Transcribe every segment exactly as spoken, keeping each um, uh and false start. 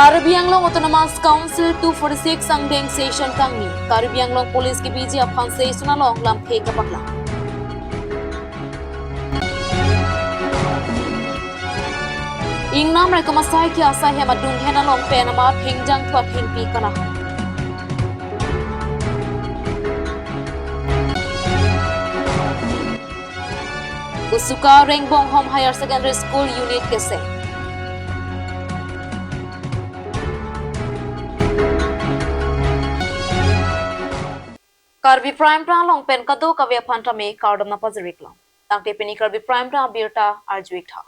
Karbi Anglong Autonomous Council two forty-six angdeng session kangni, Karbi Anglong Police kebiji aphan session along lamthe kapaklang. Ingnam rekom asai ke asai hem adung hen along pen ama phengjang thua thengpi kana. Kusuka Rengbonghom Higher Secondary School Unit kese. Karbi Prime Time along pen kadokave aphan tame kardom nangpajir-iklo. Tangte pini Karbi Prime Time abirta arju-ik tha.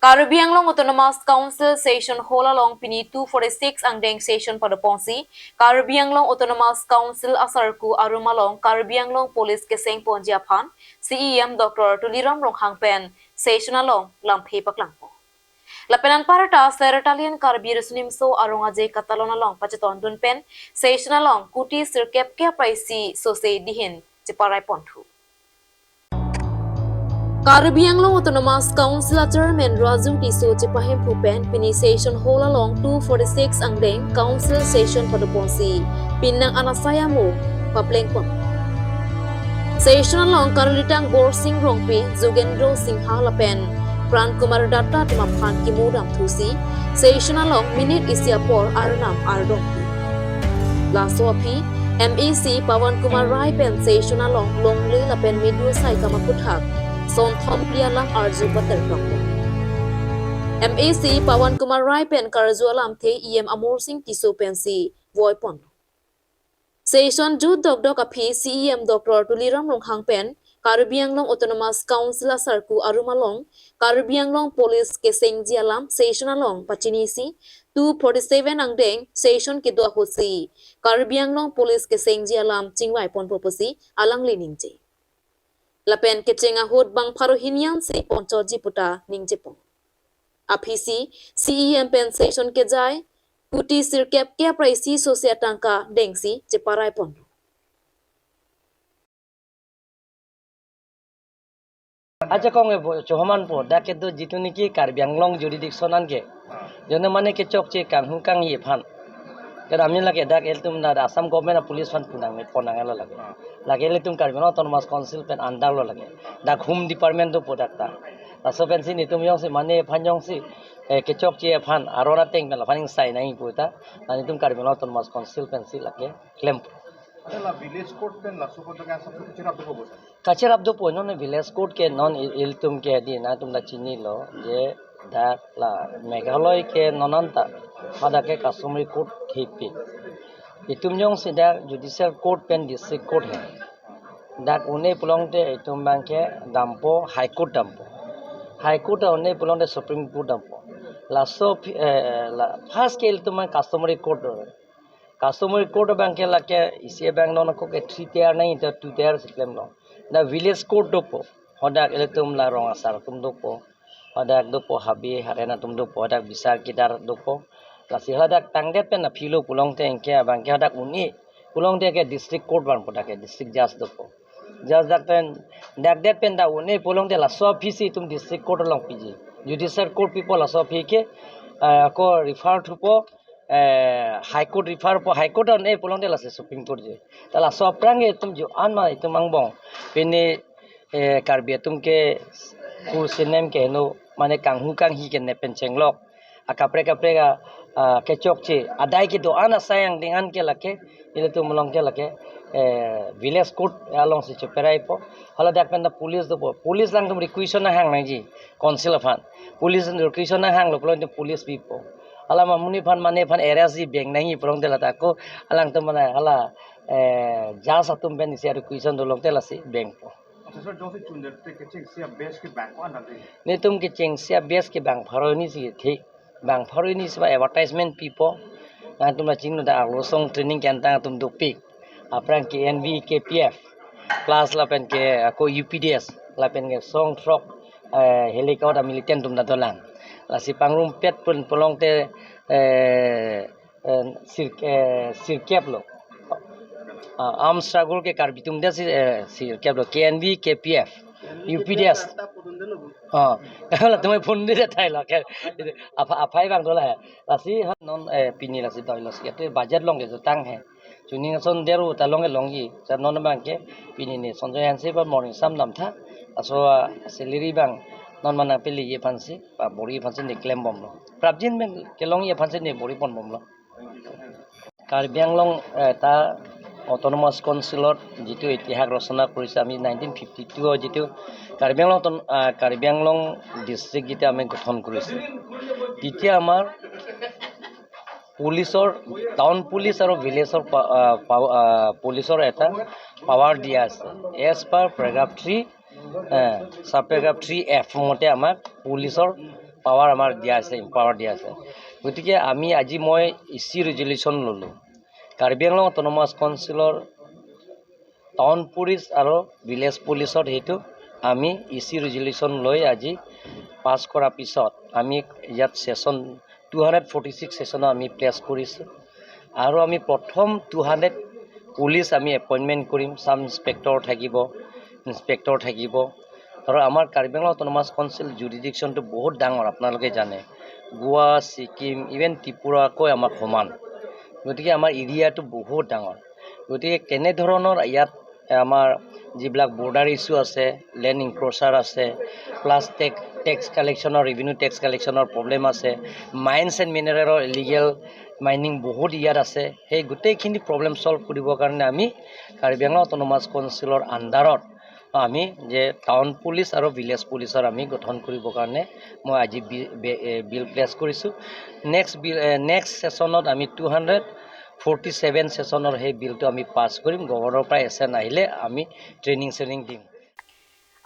Karbi Anglong Autonomous Council Session Hall along pini two forty-six angdeng session padoponsi, Karbi Anglong Autonomous Council asarku arum along Karbi Anglong Police kesengponji aphan C E M Doctor Tuliram Ronghang pen session along lamthe paklangpo. Lapen anparta Sir Talian Karbi Riso Nimso Arong Aje katalon along pachetondun pen session along kuti sirkep kep ra isi sose dihin cheparai ponthu. Karbi Anglong Autonomous Council a Chairman Raju Tisso chepahemphu pen pini Session Hall along two forty-six angdeng Council Session padoponsi pinnang an asai amo paplengpon. Session along karlitang Borsing Rongpi, Jugendro Singha lapen Pran Kumar Datta atum aphan kemodam thusi Session along minute isi apor arnam ardom. Laso aphi M A C Pawan Kumar Rai pen session along longle lapen medu asai kamakuthak sonthom phli alam arju patertokpo. M A C Pawan Kumar Rai pen karju alamthe E M Amarsing Tisso pensi voipon. Session jut dokdok aphi C E M Doctor Tuliram Ronghang pen Karbi Anglong Autonomous Council asarku arum along Karbi Anglong Police kesengji alam session along pachinisi two forty-seven angdeng session kedo ahutsi Karbi Anglong Police kesengji alam chingvai ponpo pusi alangli ningje. Lapen kecheng ahut bang pharo hini ansi ponchotji puta ningjepo. Aphisi C E M pen session kejai kuti sirkep kep ra isi sose atangka dengsi cheparai ponlo. Ajakong ebo chohomanpo, dak kedo jitu niki Karbi Anglong jurisdiction anke. Jone mane kechokche kanghu kanghi aphan. Kami lake dak ilitum na Assam government a police aphan punang, ponang alo lake. Lake ilitum Karbi Anglong Autonomous Council pen under lo lake. Dak Home Department dopo dak ta. Laso pensi nelitum jongsi mane aphan jongsi, eh, kechokche aphan aron ateng pen laphan ingsai nangji pu ta. Nelitum Karbi Anglong Autonomous Council pensi lake klem. Ante la village court pen laso ko jaga sab kuch rap dopo bosa. Kacherap dopo non village court ke non il-, ilitum ke di nangtum ta chinilo je dak la Meghalaya ke non anta hadak ke customary court thepik. Itum jongsi dak judicial court pen district court he. Dak un-e pulote itum abangke dampo High Court dampo. High Court un-e pulote Supreme Court dampo. Laso phi-, eh, la first ke ilitum customary court do. Customary court abangke lake isi abang non ako ke three tier nangji ta two tier si klemlo. Dak village court dopo. Hadak ilitum la rong asar atum dopo. Hadak dopo habe haren atum dopo. Hadak bisar kedar dopo. Lasi hadak tangdet pen aphi lo pulote anke abangke hadak un-e pulote ke district court vanpo dak ke district judge dopo. Judge dak pen dak det pen dak un-e pulote laso aphisi itum district court along piji. Judicial court pipo laso aphi ke, eh, ako refer thupo, eh, High Court refer po, High Court un-e pulote lasi Supreme Court je. Ta laso aphrang ke itum jo-an ma itum angbong. Pini, eh, Karbi atum ke ku sinem ke heno mane kanghu kanghi ke ne pen chenglok. Akaprek kaprek a, a, kechokche adai kedo-an asai angdeng an ke lake, ilitum along ke lake, eh, village court alongsi cheparai po. Hala dak pen ta police dopo. Police alangtum requisition nanghang nangji council aphan. Police requisition nanghanglo pulote police pipo. Hala ma monit aphan mane aphan arrest ji beng nangji pulote lata ako alangtum mane hala, eh, judge atum pen isi requisition do pulote lasi bengpo. Acha sir, jongsi chundet te kechengsi a-batch ke bang ko-an dak de? Nelitum kechengsi a-batch ke bang pharo hini si thik. Bang pharo hini si ba advertisement pipo. Nangtum la chingno dak arlo song training ke-en tang atum dopik. Aphrang ke N V, K P F. Plus lapen ke ako U P D S. Lapen ke song throk, eh, helicopter militant atum ta dolang. Lasi pangrumpet pun pulote, eh, eh, sir, eh, sirkep lo. Ah, arm struggle ke Karbi atum det si, eh, sirkep lo. K N V, K P F, U P D S. Oh, kalau teman phone dia thailo ke. Apa apa bang dola he. Lasi ha non eh pini lasi doi lasi itu budget along ke tang he. Chuning ason deru ta along ke longji. Sa non bang ke pini ne Sanjoy Hanse pa morning sam nam tha. Aso ah, salary bang non mana pili ye aphansi, pa bori aphansi ne klem bomlo. Prapjin bang kelongji aphansi ne bori pon bomlo. Karbi Anglong eh, ta Autonomous Council-ত যিটো ইতিহাস ৰচনা কৰিছে আমি nineteen fifty two যিটো কাৰ্বি আংলং অটন- আহ, কাৰ্বি আংলং ডিষ্ট্ৰিক্ট যেতিয়া আমি গঠন কৰিছোঁ, তেতিয়া আমাৰ পুলিচৰ, টাউন পুলিচ আৰু ভিলেজৰ পা- আহ, পাৱ- আহ, পুলিচৰ এটা পাৱাৰ দিয়া আছে। এজ পাৰ পেৰাগ্ৰাফ থ্ৰী, চাব পেৰাগ্ৰাফ থ্ৰী এফ মতে আমাক পুলিচৰ পাৱাৰ আমাৰ দিয়া আছে, এম্পাৱাৰ দিয়া আছে। গতিকে আমি আজি মই ই চি ৰেজুলেশ্যন ল'লোঁ। কাৰ্বি আংলং অট'নমাছ কাউন্সিলৰ টাউন পুলিচ আৰু ভিলেজ পুলিচত সেইটো আমি ই চি ৰেজুলেশ্যন লৈ আজি পাছ কৰাৰ পিছত আমি ইয়াত session two hundred forty six ছেছনত আমি প্লেচ কৰিছোঁ। আৰু আমি প্ৰথম টু হাণ্ড্ৰেড পুলিচ আমি এপইণ্টমেণ্ট কৰিম, চাব ইন্সপেক্টৰ থাকিব, ইন্সপেক্টৰ থাকিব। আৰু আমাৰ কাৰ্বি আংলং অট'নমাছ কাউন্সিল জুৰিডিকশ্যনটো বহুত ডাঙৰ, আপোনালোকে জানে। গোৱা, ছিকিম, ইভেন ত্ৰিপুৰাকৈ আমাৰ সমান। গতিকে আমাৰ এৰিয়াটো বহুত ডাঙৰ। গতিকে কেনেধৰণৰ ইয়াত আমাৰ যিবিলাক বৰ্ডাৰ ইছ্যু আছে, লেণ্ড ইনক্ৰ'চাৰ আছে, প্লাছ টেক্স টেক্স কালেকশ্যনৰ, ৰেভিনিউ টেক্স কালেকশ্যনৰ প্ৰব্লেম আছে, মাইনছ এণ্ড মিনাৰেলৰ ইলিগেল মাইনিং বহুত ইয়াত আছে, সেই গোটেইখিনি প্ৰব্লেম ছল্ভ কৰিবৰ কাৰণে আমি কাৰ্বি আংলং অট'নমাছ কাউন্সিলৰ আণ্ডাৰত আমি যে টাউন পুলিচ আৰু ভিলেজ পুলিচৰ আমি গঠন কৰিবৰ কাৰণে মই আজি বি- বে- এ, বিল প্লেচ কৰিছোঁ। নেক্সট বিল এ, নেক্সট ছেছনত আমি টু হাণ্ড্ৰেড ফৰ্টি ছেভেন ছেছনৰ সেই বিলটো আমি পাছ কৰিম। গভৰ্ণৰৰ পৰা এছেণ্ট আহিলে আমি ট্ৰেইনিং চেনিং দিম।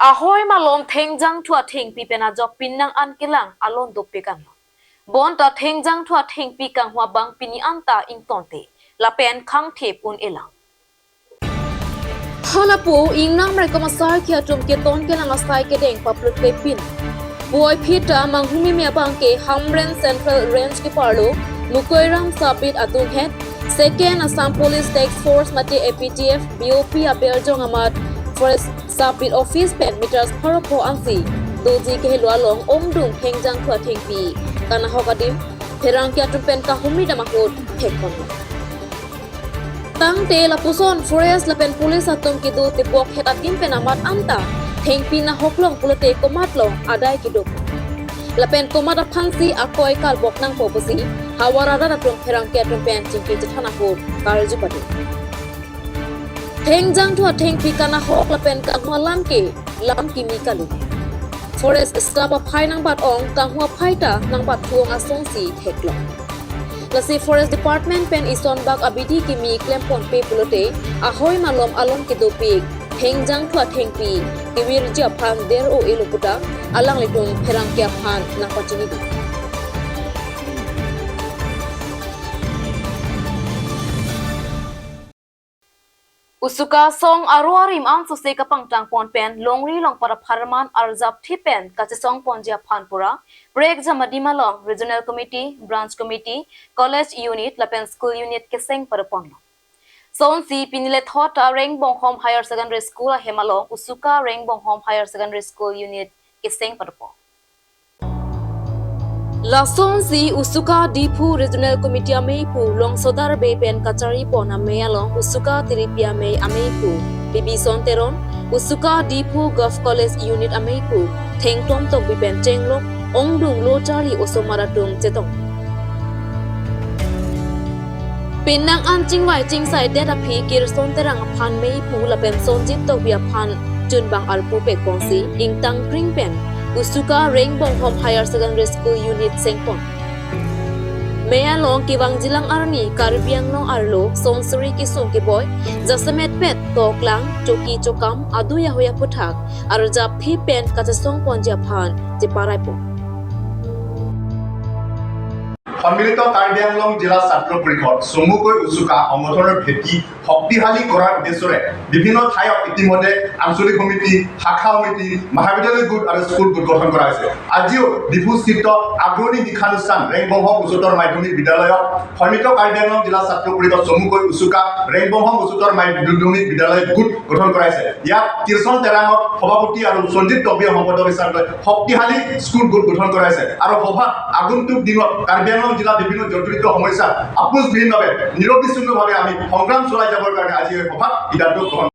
Ahoi malom thengjang thu athengpi pen ajok pinnang an kelang alon dopik anlo. Bonta thengjang thu athengpi kanghwa bang pini anta ingtonte lapen khangthip un-elang. Halapu ingnam rekom asai ke atum keton kelang asai kedeng papluk pepin. Puvoiphit ta manghumeme abang ke Hamren Central Range keparlo Mukoiram Sabit atum het, Second Assam Police Task Force mate A P T F B O P aberjong amat Forest Sub Beat Office pen meters pharo pho ansi doji kehelo along ongdung thengjang thu athengpi kanahok adim pherangke atum pen kahumri dam ahut thekkon. Tangte lapuson forest lapen police atum kedo tebok het adim pen amat anta thengpi nahok long pulote komat long adai kedo. Lapen komat aphansi akoi kalbok nangpo pusi havar arat atum pherangke atum pen chingki chethan ahut karju padu. Thengjang thu athengpi kanahok lapen kanghwa alam ke lam kimi kali. Forest staff aphai nangbat ong, kanghwa aphai ta nangbat thu ong asonsi theklong. Lasi Forest Department pen ison bak abidi kimi klemponpe pulote ahoi malom alon kedopik thengjang thu athengpi kevirji aphan der o-elo puta alanglitum pherangke aphan nangpachini di. Usuka song aro arim ansose kapangtangpon pen longri longpat apharman arjapthip pen kachesongponji aphan pura prekjam adim along Regional Committee, Branch Committee, College Unit lapen School Unit keseng padoponlo. Sonsi pini lethot ta Rengbonghom Higher Secondary School ahem along Usuka Rengbonghom Higher Secondary School Unit keseng padopon. Lasonsi Usuka Diphu Regional Committee ameipu Longsodar Bey pen kacharipon amei along Usuka Tiripi amei ameipu Bibison Teron, Usuka Diphu Govt College Unit ameipu Thengtom Tokbi pen chenglok ongdung lo charli osomar atum chetong. Penang an chingvai chingsai det aphi Kirson Terang aphan meipu lapen Sonjit Tokbi aphan chunbang arpu pekponsi ingtang kring pen Usuka Rengbonghom Higher Secondary School Unit sengpon. Mei along kevangjilang arni Karbi Anglong arlo sonsuri kesung keboi jasemet pet toklang choki chokam adui ahoi aphuthak arjapthip pen kachesongponji aphan cheparaipo. সন্মিলিত কাৰ্বি আংলং জিলা ছাত্ৰ পৰিষদ চমুকৈ উচুকা সংগঠনৰ ভেটি শক্তিশালী কৰাৰ উদ্দেশ্যৰে বিভিন্ন ঠাইত ইতিমধ্যে আঞ্চলিক সমিতি, শাখা সমিতি, মহাবিদ্যালয় গোট আৰু স্কুল গোট গঠন কৰা হৈছে। আজিও ডিফুস্থিত অগ্ৰণী শিক্ষানুষ্ঠান ৰেংবংশ উচ্চতৰ মাধ্যমিক বিদ্যালয়ত সমিত কাৰ্বি আংলং জিলা ছাত্ৰ পৰিষদ চমুকৈ উচুকা ৰেংবংশ উচ্চতৰ মাধ্যমিক বিদ্যালয় গোট গঠন কৰা হৈছে। ইয়াত কৃষ্ণ তেৰাঙৰ সভাপতি আৰু সঞ্জীৱ তপীয় সম্পাদক হিচাপে শক্তিশালী স্কুল গোট গঠন কৰা হৈছে আৰু সভাত আগন্তুক দিনত কাৰ্বি আংলং জিলাৰ বিভিন্ন জৰ্জৰিত সমস্যা আপোচবিহীনভাৱে নিৰবিচ্ছিন্নভাৱে আমি সংগ্ৰাম চলাই যাবৰ কাৰণে আজি এই সভাত সিদ্ধান্ত গ্ৰহণ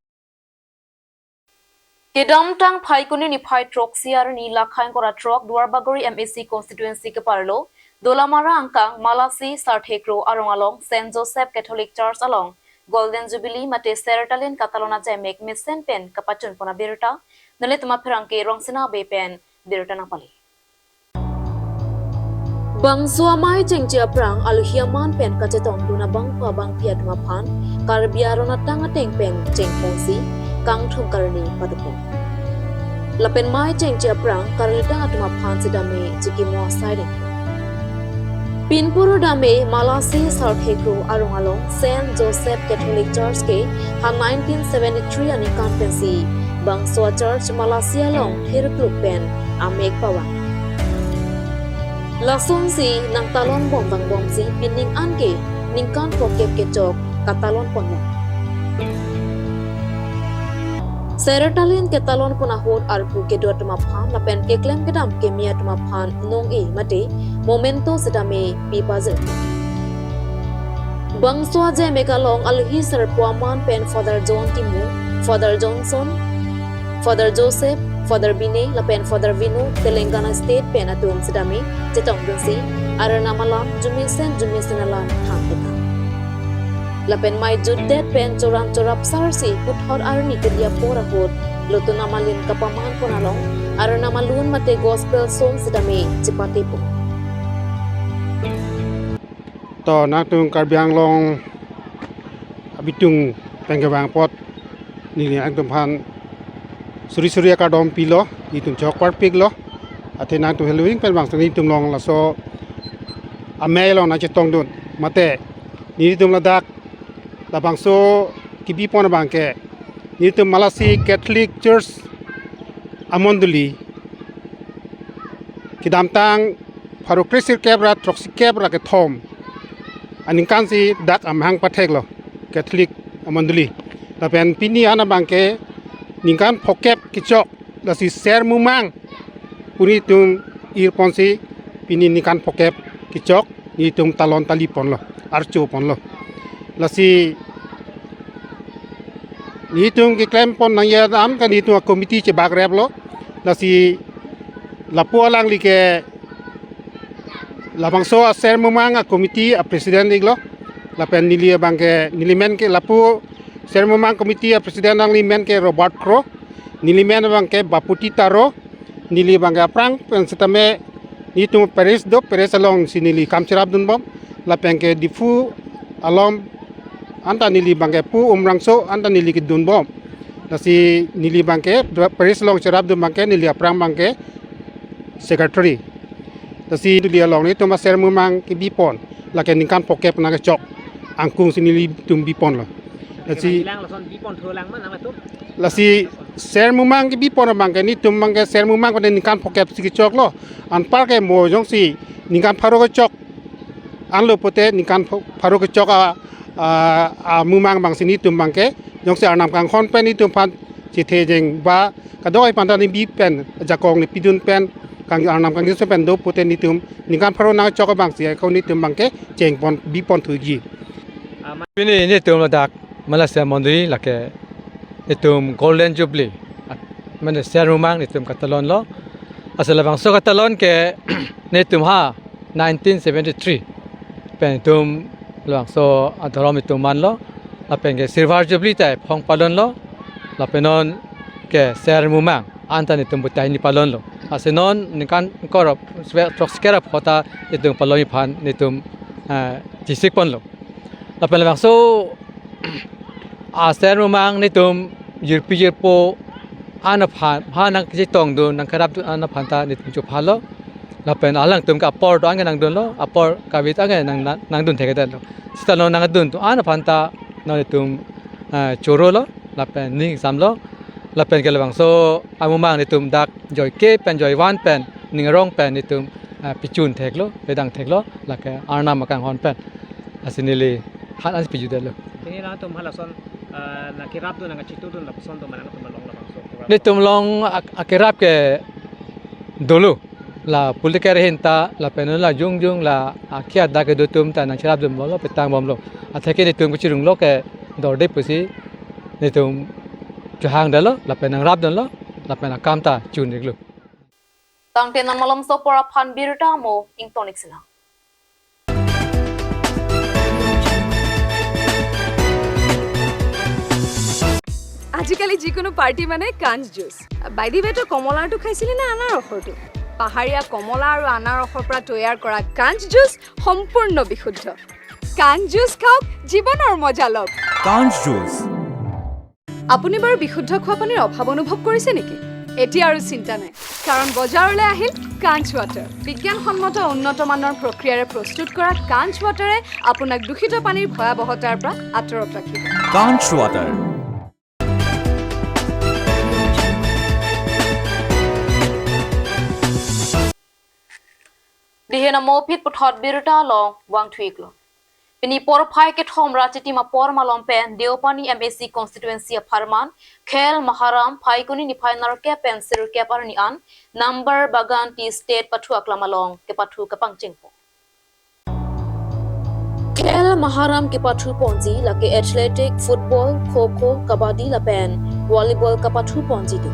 Kedamtang Phaikuni niphai throksi arni lakhang kora throk Duarbagori M A C constituency keparlo Dolamara angkang Malasi Sarthekro arong along Saint Joseph Catholic Church along Golden Jubilee mate Sertalin katalon ajaimek mesen pen kapachun pon abirta, nelitum apherangke Rongsina Bey pen birta nangpale. Bangso amei chengche aphrang alohi aman pen kachetongdun abangphu abangphi atum aphan Karbi aron atang ateng pen chengponsi kangthum karni padopon. Lapen mei chengche aphrang karlitang atum aphan sitame chikimo asai deng. Pinpuru dame Malasi Sarthekro arong along Saint Joseph Catholic Church ke ha nineteen seventy-three aningkan pensi bangso a church Malasi along thirkluk pen amek pavang. Lasonsi nangtalon bom vangbomsi pining anke ningkan phokep kechok katalon ponlo. Sertalin ketalon pon ahut arpu kedo atum aphan lapen keklem kedam keme atum aphan nong-e mate memento sitame pipajir. Bangso ajaimek along alohi sarpo aman pen Father John Timung, Father Johnson, Father Joseph, Father Bine lapen Father Vino, Telangana State pen atum sitame chetongdunsi arnam alam jumesen jumesen alam than teka. Lapen mei jutdet pen choram chorap sarsi puthot arni kali apor ahut lotun amalin kapaman pon along arnam alun mate gospel song sitame chepate pon. To nangtum Karbi Anglong abitung pen kevang apot neli nangtum aphan suri suri akardom pilo, nelitum chok parpiklo. Athe nangtum heloving pen bangso nelitum along laso amei along nangchetongdun mate nelitum ladak labangso kebi pon abangke nelitum Malasi Catholic Church amondoli kedamtang pharo kresirkep ra throksikep ra kethom aningkansi dak amahang patheklo Catholic amondoli. Lapen pini an abangke ningkan phokep kechok, lasi Ser Mumang pu nelitum irponsi pini ningkan phokep kechok nelitum talon tali ponlo, archo ponlo. Lasi nelitum keklem pon nangji alam ke nelitum a committee chebakreplo. Lasi lapu alangli ke labangso a Ser Mumang a committee a president iklo. Lapen neli abangke neli men ke lapu Ser Mumang committee a president alangli men ke Robert Kro. Neli men abangke Baputi Taro. Neli abangke aphrang pen sitame nelitum parish do, parish alongsi neli kam cherapdun bom. Lapen ke Diphu along anta neli abangke Pu Umrangso anta neli kedun bom. Lasi neli abangke parish along cherapdun abangke neli aphrang abangke secretary. Lasi neli along nelitum a Ser Mumang kebi pon lake ningkan phokep nangkechok angkungsi nelitum bi ponlo. Lasi Lang lason bi pon tho lang ma nang latum. Lasi Ser Mumang kebi pon abangke nelitum abangke Ser Mumang pada ningkan phokep si kechoklo. Anparke mo jongsi ningkan pharo kechok anlo pute ningkan pho-, pharo kechok a, a, a Mumang abangsi nelitum abangke jongsi arnam kanghon pen nelitum aphan chethejeng ba kadoi panta neli bi pen jakong neli pidun pen kang arnam kangjinso pen do pute nelitum ningkan pharo nangchok abangsi ako nelitum abangke cheng pon bi pon thuji. Pini nelitum ladak Malasi amondoli lake nelitum Golden Jubilee, mane Ser Mumang nelitum katalonlo. Asal labangso katalon ke nelitum ha nineteen seventy-three pen nelitum labangso adhorom nelitum manlo. Lapen ke Silver Jubilee ta ephong palonlo. Lapen non ke Ser Mumang anta nelitum putai ni palonlo. Lasi non ningkan koro throksikep ra phota nelitum palon aphan nelitum, eh, chisik ponlo. Lapen labangso a Ser Mumang nelitum jirpi jirpo an aphan, ha nangkachetongdun nangkerapdun an aphan ta nelitum chophalo. Lapen alangtum ke apor do anke nangdunlo, apor kavit anke nang, nang, nangdun thekdetlo. Seta non nangdun do an aphan ta non nelitum, eh, chorolo, lapen ning samlo. Lapen ke labangso amumang netum dak joike pen joivan pen ning arong pen netum, ah, pechun theklo, pedang theklo, lake Arnam akanghon pen. Lasi neli han an pejudetlo. Pini nangtum halason, ah, nangkerapdun nangkachitudun lapuson do ma nangtum along labangso program? Netum along ak-, akerap ke dolo. La political ahin ta, lapen la jongjong la akhei adak kedo atum ta nangcherapdun bomlo, petang bomlo. Atheke netum kachirunglo ke dorde pusi netum chehangdetlo, lapen nangrapdunlo, lapen akam ta chun-iklo. Tangte non malomso apor aphan birta mo ingtonik sina. আজিকালি যিকোনো পাৰ্টি মানে কাঞ্চ juice. By the ৱে, তই কমলাৰটো খাইছিলি নে আনাৰসৰটো? পাহাৰীয়া কমলা আৰু আনাৰসৰ পৰা তৈয়াৰ কৰা কাঞ্চ জুচ সম্পূৰ্ণ বিশুদ্ধ। কাঞ্চ জুচ খাওক, জীৱনৰ মজা লওক। কাঞ্চ জুচ। আপুনি বাৰু বিশুদ্ধ খোৱা পানীৰ অভাৱ অনুভৱ কৰিছে নেকি? এতিয়া আৰু চিন্তা নাই, কাৰণ বজাৰলৈ আহিল কাঞ্চ ৱাটাৰ। বিজ্ঞানসন্মত উন্নত মানৰ প্ৰক্ৰিয়াৰে প্ৰস্তুত কৰা কাঞ্চ ৱাটাৰে আপোনাক দূষিত পানীৰ ভয়াৱহতাৰ পৰা আঁতৰত ৰাখিব। কাঞ্চ water. Dihen amo aphi puthot birta along vangthu-iklo. Pini porphai kethom ra chitim apor malom pen Deopani M A C constituency apharman Khel Maharam Phaikuni niphai nerkep pen sirkep arni an Nambar Bagan Tea Estate pathu aklam along kepathu kapangchengpo. Khel Maharam kepathu ponji lake athletic, football, kho kho, kabaddi lapen volleyball kepathu ponji do.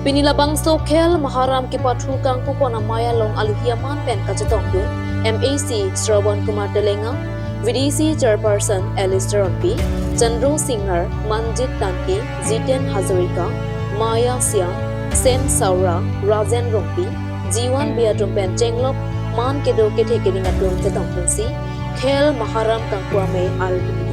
Pini labangso Khel Maharam kepathu kangkupon amei along aluhi aman pen kachetongdun M A C Shravan Kumar Telenga, V D C Chairperson Alistair Rongpi, Chandro Singnar, Manjit Tanti, Jiten Hazarika, Maya Siang, Sen Saura, Rajen Rongpi, Jiwan Bey atum pen chenglok man kedo kethe keding atum chetongdunsi Khel Maharam kangku amei arni.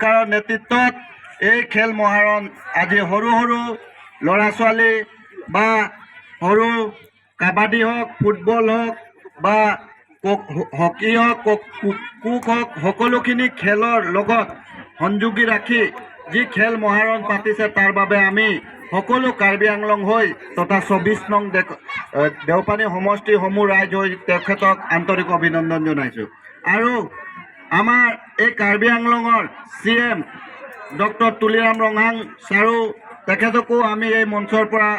চৰকাৰৰ নেতৃত্বত এই খেল মহাৰণ আজি সৰু সৰু ল'ৰা ছোৱালী বা সৰু কাবাডী হওক, ফুটবল হওক বা কক-, হকী হওক, কক-, কু-, কুক হওক, সকলোখিনি খেলৰ লগত সংযোগী ৰাখি যি খেল মহাৰণ পাতিছে, তাৰ বাবে আমি সকলো কাৰ্বি আংলং হৈ তথা চৌবিশ নং দে-, এ, দেওপানী সমষ্টিৰ সমূহ ৰাইজ হৈ তেখেতক আন্তৰিক অভিনন্দন জনাইছোঁ। আৰু আমাৰ এই কাৰ্বি আংলঙৰ চি এম ডক্টৰ তুলিৰাম ৰংহাং ছাৰো, তেখেতকো আমি এই মঞ্চৰ পৰা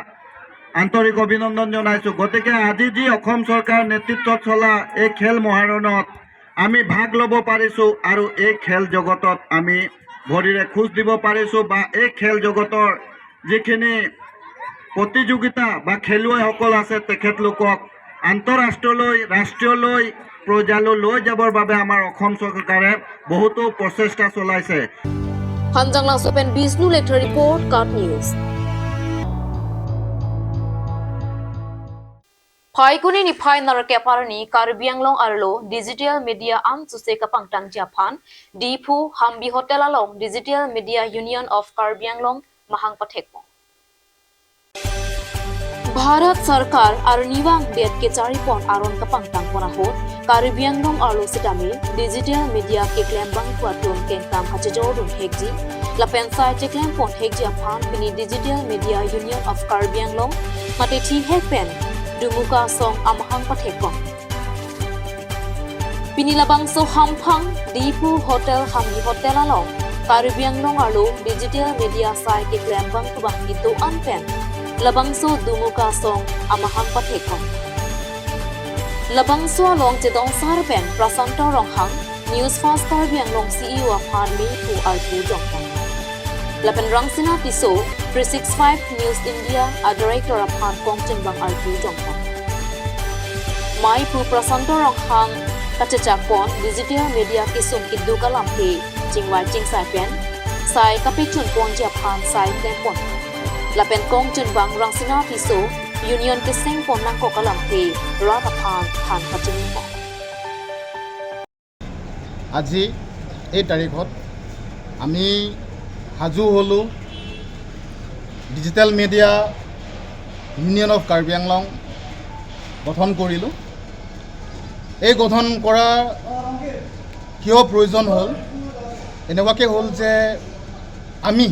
আন্তৰিক অভিনন্দন জনাইছোঁ। গতিকে আজি যি অসম চৰকাৰ নেতৃত্বত চলা এই খেল মহাৰণত আমি ভাগ ল'ব পাৰিছোঁ আৰু এই খেল জগতত আমি ভৰিৰে খোজ দিব পাৰিছোঁ বা এই খেল জগতৰ যিখিনি প্ৰতিযোগিতা বা খেলুৱৈসকল আছে, তেখেতলোকক আন্তঃৰাষ্ট্ৰীয়লৈ, ৰাষ্ট্ৰীয়লৈ, পৰ্যায়লৈ লৈ যাবৰ বাবে আমাৰ অসম চৰকাৰে বহুতো প্ৰচেষ্টা চলাইছে। Hanjanglangso pen Bishnu Lekthar report, KAT News. Phaikuni niphai nerkep arni Karbi Anglong arlo digital media an suse kapangtangji aphan Diphu Hambi Hotel along Digital Media Union of Karbi Anglong mahang pathekpo. Bharat Sarkar arnivang det kecharipon aron kapangtangpon ahut Karbi Anglong arlo sitame digital media keklembangpo atum kengkam kachejordun thekji lapen sai cheklempon thekji aphan pini Digital Media Union of Karbi Anglong mate thihek pen Dumuka Song amahang pathekpon. Pini labangso hamphang Diphu Hotel Hambi Hotel along Karbi Anglong arlo digital media sai keklembangpo abang kedo-an pen labangso Dumuka Song amahang pathekpon. Labangso along chedongsar pen Prasanta Ronghang, News Fast Karbi Anglong C E O aphan mephu arpu jongpon. Lapen Rangsina Tisso, three six five News India a director aphan kongchingbang arpu jongpon. Mephu Prasanta Ronghang kachechakpon digital media kesung keduk alamthe chingvai chingsai pen sai kapechunponji aphan sai klempon. Lapen kongchingbang Rangsina Tisso Union kesengpon nangkok alamthe rat aphan than pachinipo. আজি এই তাৰিখত আমি সাজু হ'লোঁ, digital media union of Karbi Anglong গঠন কৰিলোঁ। এই গঠন কৰা কিয় প্ৰয়োজন হ'ল? এনেকুৱাকৈ হ'ল যে আমি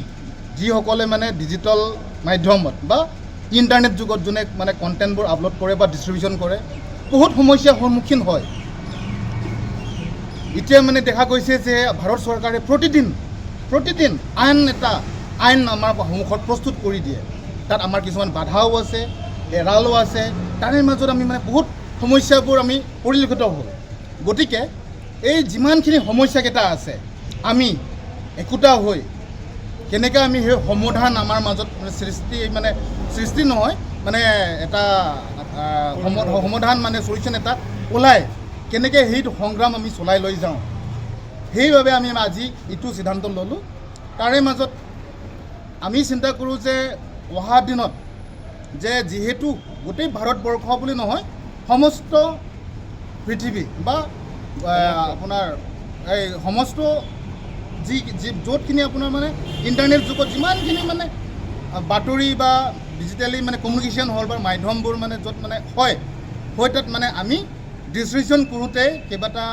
যিসকলে মানে ডিজিটেল মাধ্যমত বা ইণ্টাৰনেট যুগত যোনে মানে কণ্টেণ্টবোৰ আপলোড কৰে বা ডিষ্ট্ৰিবিউশ্যন কৰে, বহুত সমস্যাৰ সন্মুখীন হয়। এতিয়া মানে দেখা গৈছে যে ভাৰত চৰকাৰে প্ৰতিদিন প্ৰতিদিন আইন এটা আইন আমাৰ সন্মুখত প্ৰস্তুত কৰি দিয়ে। তাত আমাৰ কিছুমান বাধাও আছে, এৰালো আছে। তাৰে মাজত আমি মানে বহুত সমস্যাবোৰ আমি পৰিলক্ষিত হ'ল। গতিকে এই যিমানখিনি সমস্যাকেইটা আছে, আমি একোটা হৈ কেনেকৈ আমি সেই সমাধান আমাৰ মাজত মানে সৃষ্টি মানে সৃষ্টি নহয়, মানে এটা আহ, সম- সমাধান মানে চলিউশ্যন এটা ওলাই, কেনেকৈ সেইটো সংগ্ৰাম আমি চলাই লৈ যাওঁ, সেইবাবে আমি আজি এইটো সিদ্ধান্ত ল'লোঁ। তাৰে মাজত আমি চিন্তা কৰোঁ যে অহা দিনত যে যিহেতু গোটেই ভাৰতবৰ্ষ বুলি নহয়, সমস্ত পৃথিৱী বা আহ, আপোনাৰ এই সমস্ত যি যি য'তখিনি আপোনাৰ মানে ইণ্টাৰনেট যুগত যিমানখিনি মানে আহ, বাতৰি বা ডিজিটেলি মানে কমিউনিকেশ্যন হ'ল বা মাধ্যমবোৰ মানে য'ত মানে হয়, হয় তাত মানে আমি ডিছকাশ্যন কৰোঁতে কেইবাটা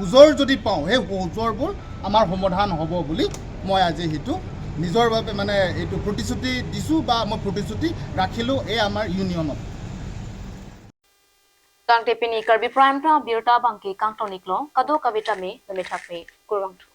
ওজৰ যদি পাওঁ, সেই ওজৰবোৰ আমাৰ সমাধান হ'ব বুলি মই আজি সেইটো নিজৰ বাবে মানে এইটো প্ৰতিশ্ৰুতি দিছোঁ বা মই প্ৰতিশ্ৰুতি ৰাখিলোঁ এই আমাৰ ইউনিয়নত। Tangte pini Karbi Prime Time abirta abangke kangton-iklo, kadokave tame, meme thakme, kurvangthu.